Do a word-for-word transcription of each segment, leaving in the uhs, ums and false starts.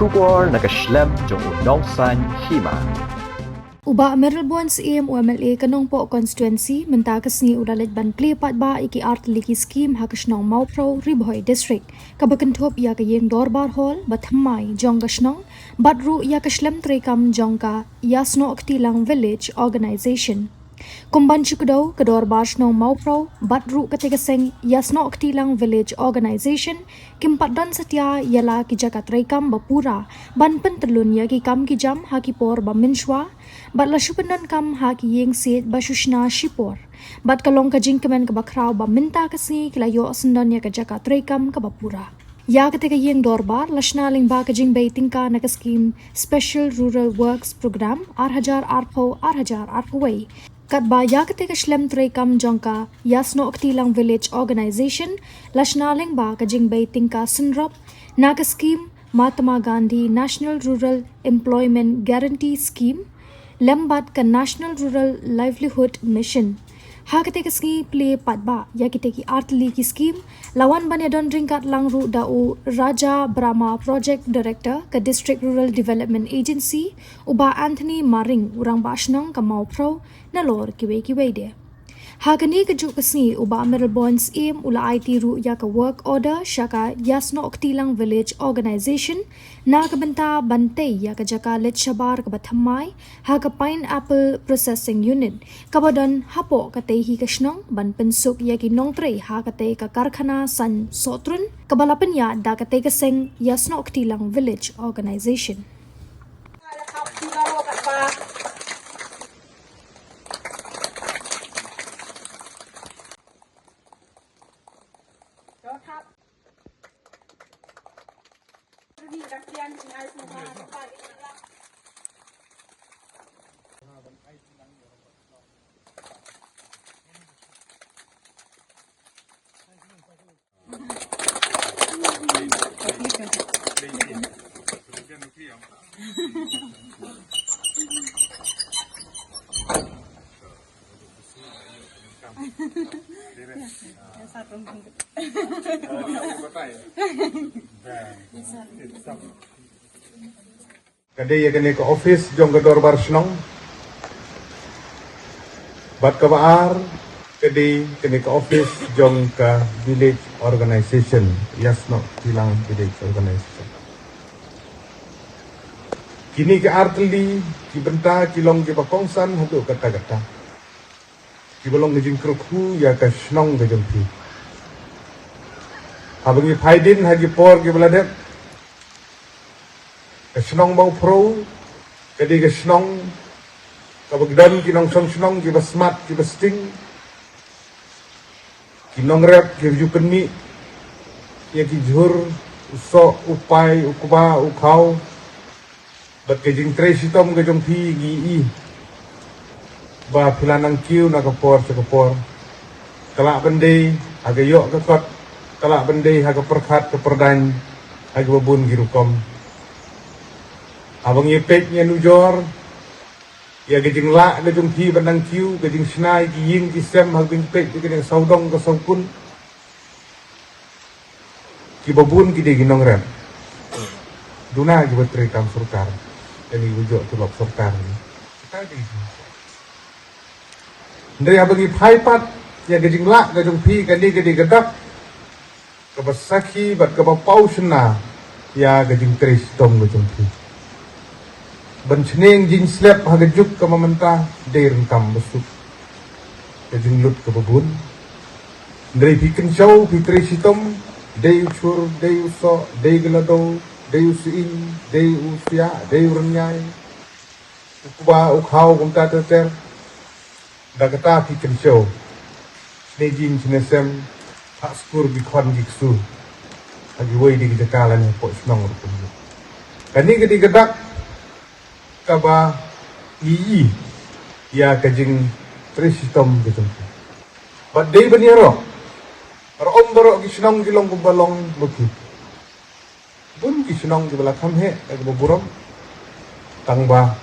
Khubor na ka shlem jong u Nongsaiñ Hima. U Bah Mayralborn Syiem, u M L A ka Nongpoh Constituency, mynta ka sngi u la leit ban plie paidbah ïa ki artylli ki skhim ha ka shnong Mawphrew, Ri Bhoi District, kaba kynthup ïa ka ïing dorbar hall ba thymmai jong ka shnong, bad ruh ïa ka shlem treikam jong ka Ïasnoh Ktilang Village Organization. Kum ban shu kdew, ka dorbar shnong Mawphrew bad ruh katei ka seng Ïasnoh Ktilang Village Organization kim pat don satia ïa la ki jaka treikam ba pura ban pyntyllun ïa ki kam ki jam ha ki por ba mynshuwa, bad la shu pyndonkam ha ki ïing siej ba shu shna shipor. Bad ka long ka jingkmen kaba khraw ba mynta ka sngi ki la ïoh syndon ïa ka jaka treikam kaba pura. Ïa katei ka ïing dorbar la shna lyngba ka jingbei tyngka na ka skhim Special Rural Works Programme ar hajar arphew, ar hajar arphew wei. Katba ïa katei ka shlem treikam jong ka Ïasnoh Ktilang Village Organization la shna lyngba ka jingbei tyngka synrop na ka skhim Mahatma Gandhi National Rural Employment Guarantee Scheme lem bad ka National Rural Livelihood Mission. Ha katei ka sngi plie paidbah ïa kitei ki artylli ki skhim la wan ban ïadon ryngkat lang ruh da u Raja Brahma, Project Director ka District Rural Development Agency, u Bah Anthony Maring, u rangbah shnong ka Mawphrew, nalor kiwei kiwei de. Ha kane ka juh ka sngi u Bah Mayralborn Syiem u la aiti ruh ïa ka work order sha ka Ïasnoh Ktilang Village Organization na ka bynta ban tei ïa ka jaka leit shabar kaba thymmai ha ka Pineapple Processing Unit kaba don hapoh katei hi ka shnong ban pynsuk ïa ki nongtrei ha katei ka karkhana saiñ sohtrun kaba la pynïaid da katei ka seng Ïasnoh Ktilang Village Organization. Ka dei ïa kane ka office jong ka dorbar shnong. Bad kaba ar, ka dei kane ka office jong ka village organization, Ïasnoh Ktilang Village Organization. Kine ki artylli ki bynta ki long kiba kongsan haduh katta katta, kiba long ka jingkyrkhu ïa ka shnong ka jong phi. Haba ngi phai dien ha ki por kiba la dep, ka shnong Mawphrew ka dei ka shnong kaba don ki nongshong shnong kiba smat kiba sting, ki nongrep kiba ju pynmih ïa ki jhur, u soh, u pai, u kba, u khaw. Bad ka jingtrei shitom ka jong phi ngi i ba phi la nang kiew na ka por sha ka por. Ka lah ban dei ha ka ïoh ka kot, ka lah ban dei ha ka pyrkhat ka pyrdaiñ, ha kiba bun ki rukom. Haba ngi peit ngi nujor ïa ka jinglah ka jong phi ban nang kiew, ka jingshna ïa ki ïing ki sem, haba ngi peit ïa ka jingsawdong ka sawkun, kiba bun ki dei ki nongrep. Duna kiba trei kam sorkar, kane kiba ïoh tulop sorkar. Hynrei haba ngi phai pat ïa ka jinglah ka jong phi, kane ka dei ka dak kaba sakhi bad kaba paw shynna ïa ka jingtrei shitom ka jong phi. Ban shneng jingslep ha ka juk kaba mynta dei ryngkam ba suk, ka jinglut kaba bun. Hynrei phi kynshew, phi trei shitom, dei u chur, dei u soh, dei ka ladow, dei u sying, dei u siah, dei u rynïai, u kba, u khaw, kumta ter ter. Da kata phi kynshew. Shane jin shane sem, ha skur ki khon ki ksu, ha kiwei de ki jaka lane hapoh shnong ruh kumne. Kane ka dei ka dak kaba ngi i ïa ka jingtrei shitom ka jong phi. Bad dei ban ïaroh, ruh ym baroh ki shnong ki long kumba long ma phi. Bun ki shnong kiba la kham heh, eh, kiba burom. Tang ba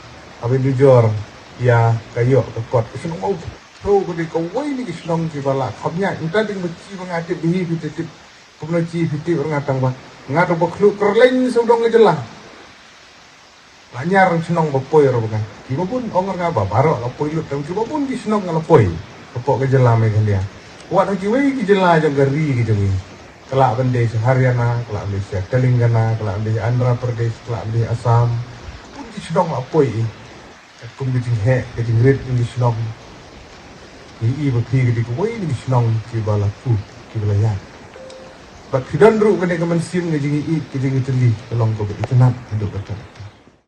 haba nujor ïa ka ïoh ka kot ka shnong Mawphrew ka dei kawei na ki shnong kiba la kham ïaid. Mynta dang ba chi ba nga tip, ba hi phi tip, kumno chi phi tip ruh nga, tang ba nga dang ba khluh kyrleng sawdong ka jylla. La ñiar shnong ba poi ruh ba nga. Kiba bun ong nga ba baroh la poi lut, tang kiba bun ki shnong la poi hapoh ka jylla Meghalaya. Wat ha kiwei ki jylla jong ka ri ka jong ngi. Ka lah ban dei sha Haryana, ka lah ban dei sha Telangana, ka lah ban dei sha Andhra Pradesh, ka lah ban dei sha Assam. Bun ki shnong la poi. Katkum ka jingheh, ka jingrit jong ki shnong. Ngi i ba phi ka dei kawei na ki shnong kiba la kut, kiba la ïaid. Bad phi don ruh kane ka mynsiem ka jingïeit, ka jingïatylli, ka long kaba itynnad haduh katta.